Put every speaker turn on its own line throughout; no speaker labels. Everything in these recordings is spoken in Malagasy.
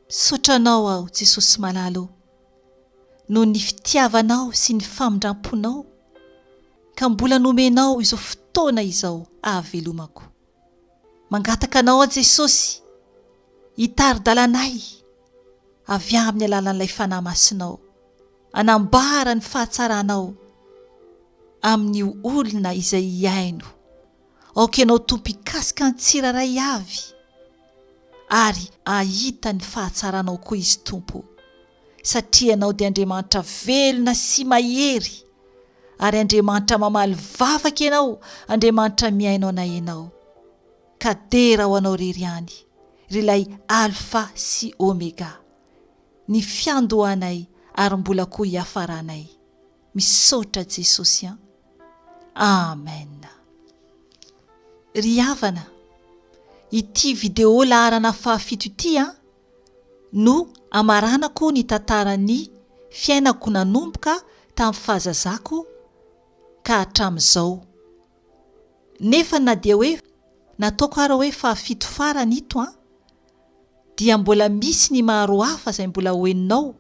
Misaotra Anao aho Jesosy malala o, noho ny fitiavanao sy ny famindramponao ka mbola nomenao izao fotoana izao ahavelomako. Mangataka Anao aho Jesosy hitari-dalana ahy avy amin'ny alalan'ilay Fanahy Masinao hanambara ny fahatsaranao amin'io olona izay hihaino. Aoka Ianao Tompo hikasika ny tsirairay avy ary hahita ny fahatsaranao koa izy Tompo satria Ianao dia Andriamanitra velona sy mahery ary Andriamanitra mamaly vavaka Ianao, Andriamanitra mihaino anay Ianao. Ka dera ho Anao irery ihany ry ilay Alpha sy Omega, ny fiandohanay ary mbola koa hiafaranay. Misaotra Jesosy an! Amen! Ry havana, ity vidéo laharana fahafito ity an, no amaranako ny tantaran'ny fiainako nanomboka tamin'ny fahazazako ka hatramin'izao. Nefa na dia hoe nataoko ara hoe fahafito farany ito an, dia mbola misy ny maro hafa izay mbola ho henonao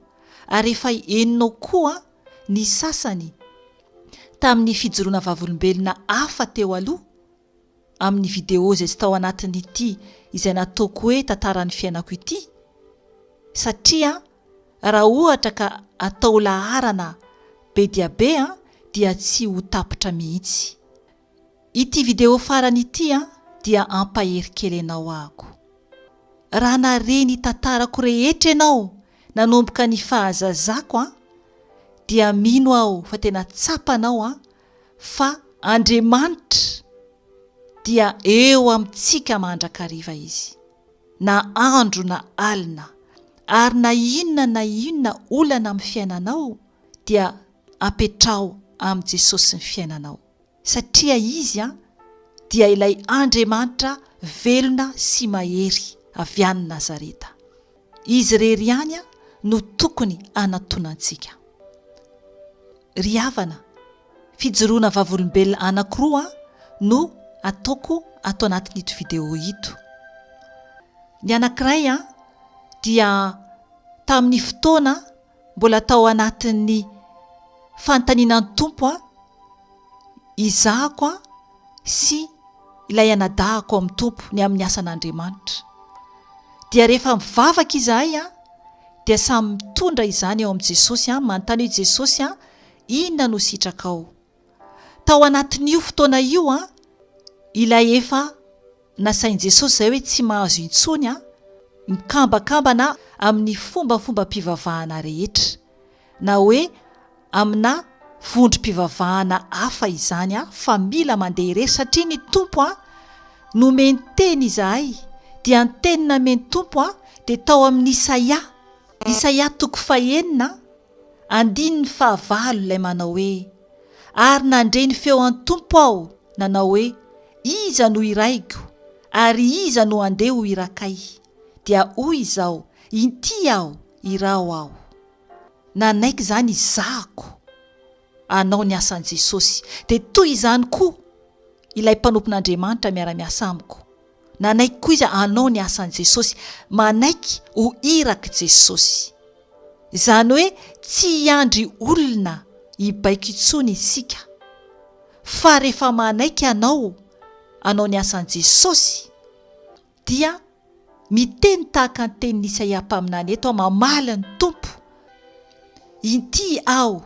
ary efa henonao koa ny sasany tamin'ny fijoroana vavolombelona hafa teo aloha amin'ny video izay tsy tao anatin'ity izay nataoko hoe tantaran'ny fiainako ity satria raha ohatra ka atao laharana be dia be dia tsy ho tapitra mihitsy. Ity video farany ity dia hampahery kely anao ahako. Raha nare ny tantarako rehetra ianao nanomboka ny fahazazako an, dia mino aho fa tena tsapanao an fa Andriamanitra dia eo amintsika mandrakariva Izy, na andro na alina, ary na inona na inona olana amin'ny fiainanao dia apetraho amin'i Jesosy ny fiainanao. Satria Izy dia ilay Andriamanitra velona sy mahery avy any Nazareta. Izy irery ihany no tokony hanatonantsika. Ry havana, fijoroana vavolombelona anankiroa no ataoko ato anatin'ito video ito. Ny anankiray dia tamin'ny fotoana mbola tao anatin'ny fanontaniana ny Tompo aho, izahako aho sy ilay anadahako amin'ny Tompo ny amin'ny asan'Andriamanitra. Dia rehefa mivavaka izahay an, dia samy mitondra izany eo amin'i Jesosy an, manontany hoe Jesosy an, inona no sitrakao? Tao anatin'io fotoana io an, ilay efa Nasain'i Jesosy izay hoe tsy mahazo intsony an, mikambakambana amin'ny fombafombam-pivavahana rehetra, na hoe amina vondrom-pivavahana hafa izany an, fa mila mandeha irery satria ny Tompo an, nomeny teny izahay, dia ny teny namen'ny Tompo an, dia tao amin'ny Isaia, Isaia toko fahenina Andininy fahavalo ilay manao hoe, Ary nandre ny feo an'ny Tompo aho, nanao hoe, Iza no hirahiko, ary iza no handeha ho irakay? Dia hoy izaho, Inty aho, iraho aho. Nanaiky izany izahako hanao ny asan'i Jesosy. Dia toy izany koa ilay mpanompon'Andriamanitra miara-miasa amiko. Nanaiky koa izy hanao ny asan'i Jesosy. Manaiky ho irak'i Jesosy. Izany hoe tsy hiandry olona hibaiko intsony isika fa rehefa manaiky hanao hanao ny asan'i Jesosy dia miteny tahaka ny tenin'i Isaia mpaminany eto aho mamaly ny Tompo, Inty aho,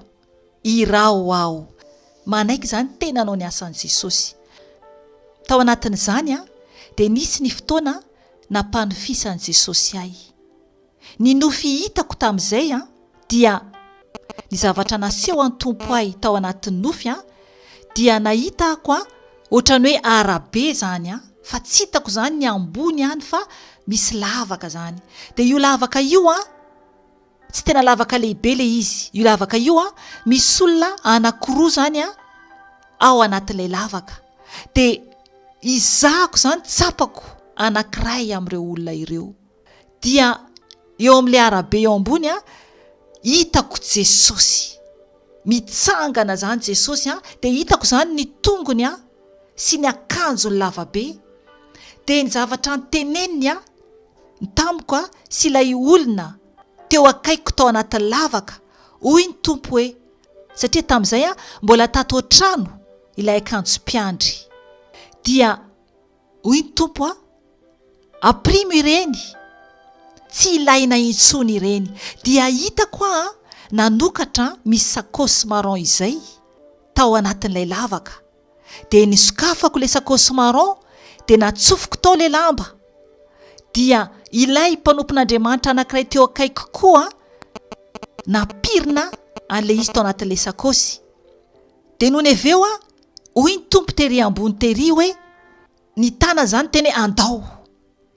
iraho aho. Manaiky izany tena hanao ny asan'i Jesosy. Tao anatin'izany dia nisy ny fotoana nampanofisan'i Jesosy ahy. Ny nofy hitako tamin'izay an, dia ny zavatra naseho an'i Tompo ahy tao anatin'ny nofy an, dia nahita ako an, ohatran'ny hoe arabe izany an, fa tsy hitako izany ny ambony any fa misy lavaka izany. Dia io lavaka io an, tsy tena lavaka lehibe ilay izy, io lavaka io an, misy olona anankiroa izany an, ao anatin'ilay lavaka. Dia izahako izany tsapako anankiray amin'ireo olona ireo. Dia eo amin'ilay arabe eo ambony an, hitako Jesosy. Mitsangana izany Jesosy an, dia hitako izany ny tongony an, sy ny akanjony lavabe. Dia ny zavatra noteneniny an, ny tamiko a sy ilay olona teo akaikiko tao anaty lavaka, hoy ny Tompo hoe, satria tamin'izay a mbola tato an-trano ilay akanjo mpiandry. Dia hoy ny Tompo a, Aprimo ireny, tsy ilaina intsony ireny. Dia hitako aho nanokatra misy sakaosy marron izay tao anatin'ilay lavaka. Dia nisokafako ilay sakaosy marron dia natsofoko tao ilay lamba. Dia ilay mpanompon'Andriamanitra anankiray teo akaikiko koa nampirina an'ilay izy tao anatin'ilay sakaosy. Dia nony avy eo aho, hoy ny Tompo tery ambony tery hoe, Ny tana zany teny hoe andao.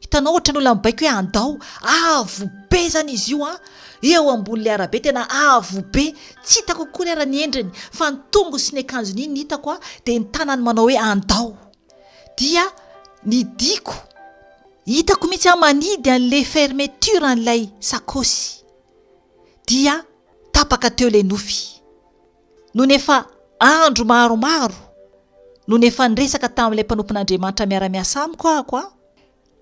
Hitanao ohatran'ny olona mibaiko hoe andao. Avo be zany izy io an, eo ambonin'ilay arabe tena avo be, tsy hitako akory ara ny endriny fa ny tongony sy ny akanjony iny no hitako an, dia ny tanany manao hoe andao. Dia nidiko, hitako mihitsy aho manidy an'ilay fermeture an'ilay sakaosy. Dia tapaka teo ilay nofy. Nony efa andro maromaro, nony efa niresaka tamin'ilay mpanompon'Andriamanitra miara-miasa amiko ahako an,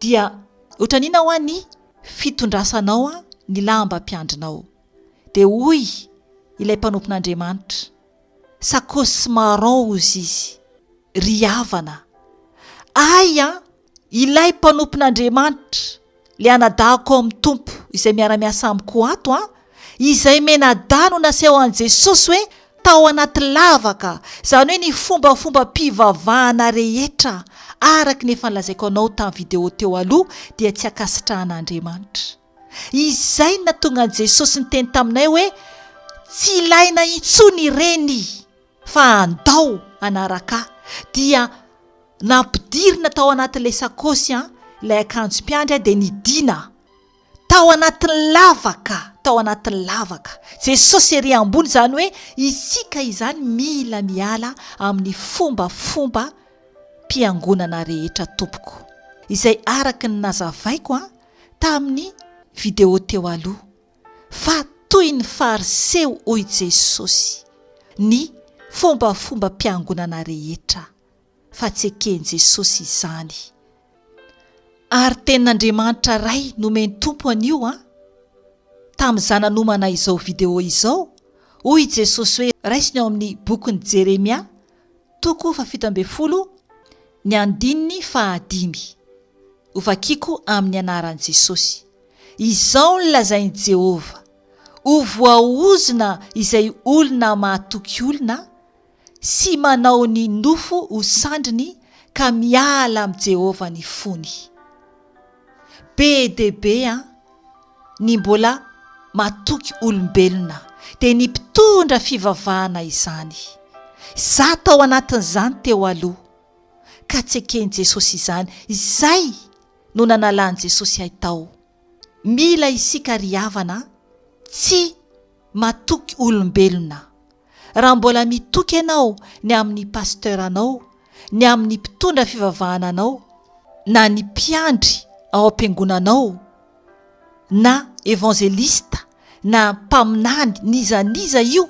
dia ohatran'inona hoa ny fitondrasanao ny lamba mpiandrinao? Dia hoy ilay mpanompon'Andriamanitra, Sakaosy marron hozy izy, ry havana, ay an, Ilay mpanompon'Andriamanitra, ilay anadahiko ao amin'ny Tompo, izay miara-miasa amiko ato an, izay menadahy no naseho an'i Jesosy hoe tao anaty lavaka, izany hoe ny fombafombam-pivavahana rehetra, araka ny efa nolazaiko anao tamin'ny video teo aloha, dia tsy ankasitrahan'Andriamanitra. Izay no nahatonga an'i Jesosy niteny taminay hoe, Tsy ilaina intsony ireny! fa andao hanaraka ahy, dia nampidirina tao anatin'ilay sakaosy an, ilay akanjo mpiandry dia nidina tao anatin'ny lavaka, tao anatin'ny lavaka, Jesosy ery ambony, izany hoe isika izany mila miala amin'ny fombafomba mpiangonana rehetra tompoko, izay araka ny nazavaiko an, tamin'ny video teo aloha. Fa toy ny Fariseo, hoy Jesosy, ny fombafombam-piangonana rehetra, fa tsy eken'i Jesosy izany. Ary Tenin'Andriamanitra Ray nomen'ny Tompo anio an! Tamin'izaho nanomana izao video izao, hoy i Jesosy hoe raisiny ao amin'ny bokin'i Jeremia, toko fahafito ambinifolo, ny andininy fahadimy. Hovakiko amin'ny anaran'i Jesosy. Izao no lazain'i Jehovah, Ho voaozona izay olona mahatoky olona sy manao ny nofo ho sandriny ka miala amin'i Jehovah ny fony. Be dia be an, ny mbola matoky olombelona, dia ny mpitondra fivavahana izany. Izaho tao anatin'izany teo aloha, ka tsy eken'i Jesosy izany. Izay no nanalan'i Jesosy ahy tao. Mila isika ry havana tsy matoky olombelona. Raha mbola mitoky ianao ny amin'ny pasteur anao, ny amin'ny mpitondra fivavahana anao, na ny mpiandry ao am-piangonanao, na evangelista na mpaminany n'iza n'iza io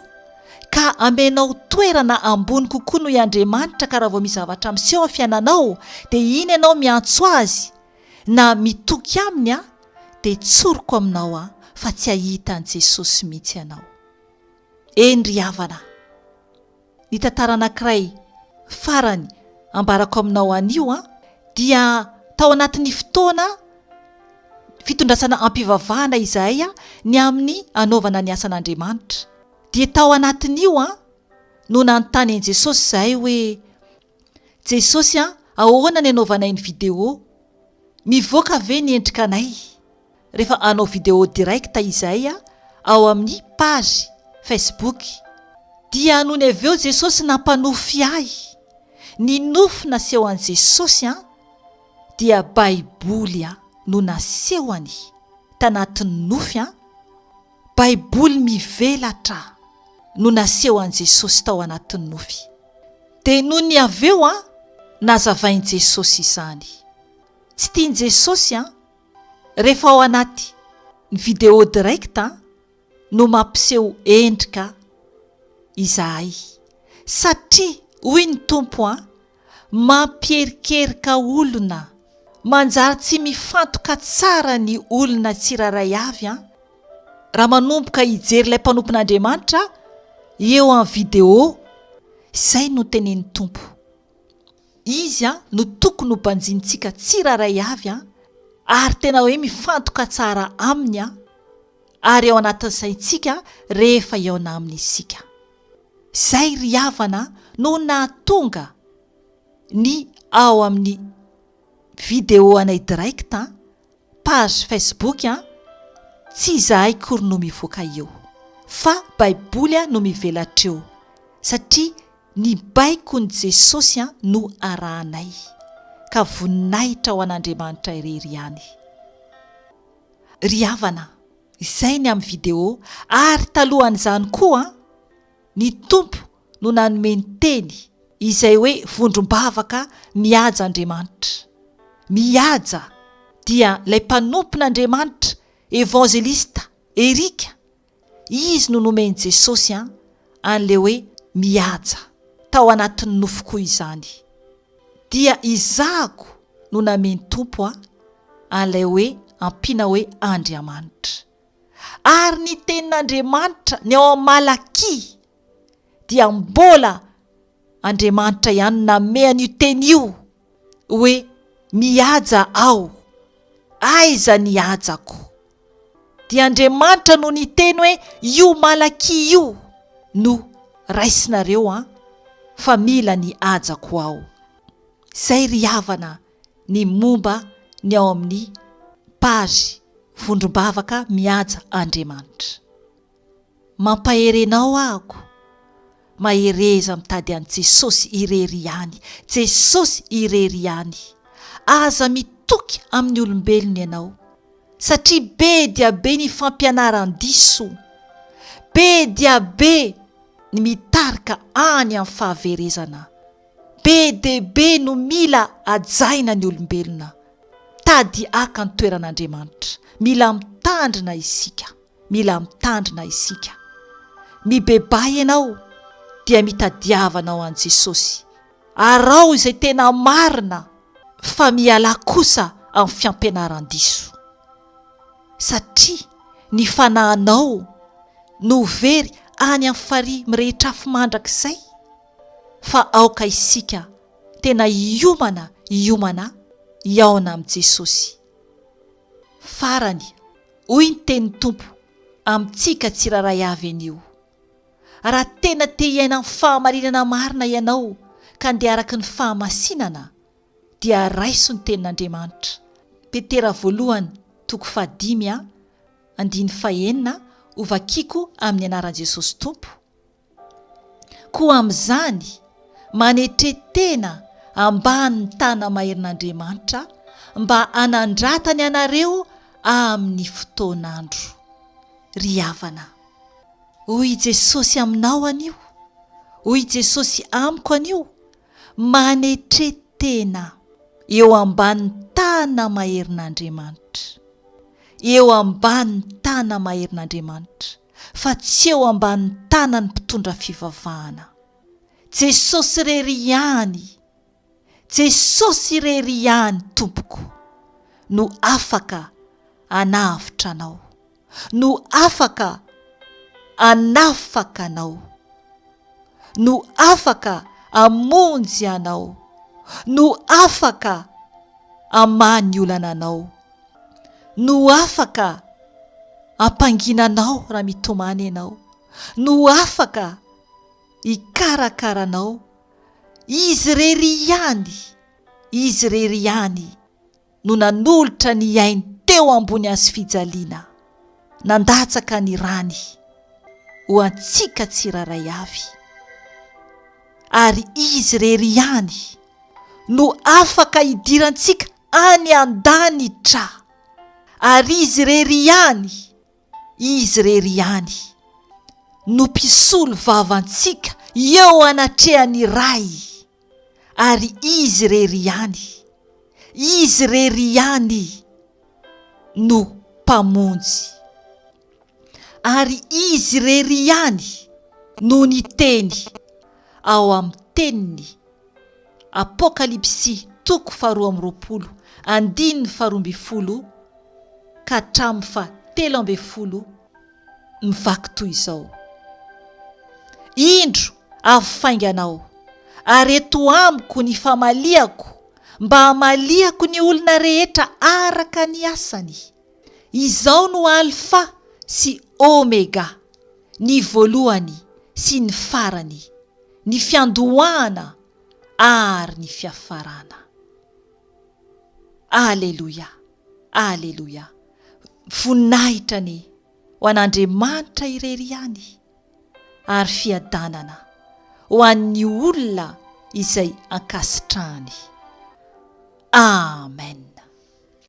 ka amenao toerana ambony kokoa noho i Andriamanitra ka raha vao misy zavatra miseho amin'ny fiainanao dia iny ianao miantso azy na mitoky aminy an dia tsoriko aminao an fa tsy hahita an'i Jesosy mihitsy ianao. Eny ry havana. Ny tantara anankiray farany ambarako aminao anio an, dia tao anatin'ny fotoana fitondrasana am-pivavahana izahay an, ny amin'ny hanaovana ny asan'Andriamanitra. Dia tao anatin'io an, no nanontany an'i Jesosy izahay hoe, Jesosy an, ahoana ny anaovanay ny vidéo? Mivoaka ve ny endrikanay? Rehefa hanao vidéo direct izahay ao amin'ny page Facebook. Dia nony avy eo Jesosy nampanofy ahy. Ny nofy naseho an'i Jesosy an dia baiboly an no nasehony tanatin'ny nofy an, baiboly mivelatra no naseho an'i Jesosy tao anatin'ny nofy. Dia nony avy eo an nazavain'i Jesosy izany. Tsy tian'i Jesosy an Rehefa ao anaty ny vidéo direct no mampiseho endrika izahay satria hoy ny Tompo an, mampierikerika olona, Manjary tsy mifantoka tsara ny olona tsirairay avy an! Raha manomboka hijery ilay mpanompon'Andriamanitra eo amin'ny video, izay no tenenin'ny Tompo. Izy no tokony ho banjinintsika tsirairay avy an, ary tena hoe mifantoka tsara aminy an, ary ao anatin'ny saintsika rehefa hihaona aminy isika. Izay ry havana no nahatonga ny ao amin'ny video anay direct an, page Facebook an, tsy izahay kory no mivoaka eo fa baiboly no mivelatra eo satria ny baikon'i Jesosy an no arahanay ka voninahitra ho an'Andriamanitra irery ihany ry havana izay ny amin'ny video ary talohan'izany koa an ny Tompo no nanome ny teny izay hoe vondrom-bavaka mihaja Andriamanitra. Mihaja dia ilay mpanompon'Andriamanitra Evangelista Eric, izy no nomen'i Jesosy an an'ilay hoe mihaja, tao anatin'ny nofo koa izany. Dia izahako no namen'i Tompo an an'ilay hoe ampiana hoe Andriamanitra. Ary ny tenin'Andriamanitra ny ao amin'ny Malakia dia mbola Andriamanitra ihany no namehy an'io teny io hoe mihaja aho, aiza ny hajako? Dia Andriamanitra no niteny hoe io Malakia io no raisinareo an, fa mila ny hajako aho. Izay ry havana ny momba ny ao amin'ny page vondrom-bavaka mihaja Andriamanitra. Mampahery anao ahako, mahereza mitady an'i Jesosy irery ihany, Jesosy irery ihany. Aza mitoky amin'ny olombelona ianao, satria be dia be ny fampianaran-diso, be dia be ny mitarika any amin'ny fahaverezana. Be dia be no mila hajaina ny olombelona, mitady haka ny toeran'Andriamanitra. Mila mitandrina isika. Mila mitandrina isika. Mibebaha ianao dia mitadiavanao an'i Jesosy. Araho izay tena marina fa mialà kosa amin'ny fiampianaran-diso. Satria ny fanahinao no ho very any amin'ny farihy mirehitr'afo mandrakizay. Fa aoka isika tena hiomana hiomana hihaona amin'i Jesosy. Farany, hoy ny tenin'ny Tompo amintsika tsirairay avy anio, Raha tena te hiaina amin'ny fahamarinana marina ianao ka handeha araka ny fahamasinana, dia raiso ny tenin'Andriamanitra. Petera voalohany toko fahadimy a, andininy fahenina, Hovakiko amin'ny anaran'i Jesosy Tompo. Koa amin'izany, manetre tena ambanin'ny tana-maherin'Andriamanitra mba hanandratany anareo amin'ny fotoan'andro. Ry havana, hoy i Jesosy aminao anio, hoy i Jesosy amiko anio, manetre tena eo ambanin'ny tana-maherin'Andriamanitra. Eo ambanin'ny tana-maherin'Andriamanitra. fa tsy eo ambanin'ny tanan'ny mpitondra fivavahana. Jesosy irery ihany, Jesosy irery ihany tompoko no afaka hanavotra anao, no afaka hanafaka anao, no afaka hamonjy anao, no afaka hamaha ny olana anao. no afaka hampangina anao raha mitomany ianao, no afaka hikarakara anao, Izy irery ihany, Izy irery ihany no nanolotra ny ainy teo ambony hazofijaliana, nandatsaka ny rany ho antsika tsirairay avy, ary Izy irery ihany no afaka hidirantsika any an-danitra, ary Izy irery ihany, Izy irery ihany, no mpisolo vava antsika eo anatrehan'ny Ray, ary Izy irery ihany, Izy irery ihany no Mpamonjy, ary Izy irery ihany no niteny ao amin'ny Teniny, Apokalypsy. toko faharoa amby roapolo andininy faharoa ambin'ny folo ka hatramin'ny fahatelo ambin'ny folo mivaky toy izao, Indro avy faingana aho, ary eto amiko ny famaliako mba hamaliako ny olona rehetra araka ny asany. Izao no Alfa sy Omega, ny voalohany sy ny farany, ny fiandohana ary ny fiafarana. Aleloia! Aleloia! Voninahitra anie ho an'Andriamanitra irery ihany ary fiadanana ho an'ny olona izay ankasitrahany. Amen!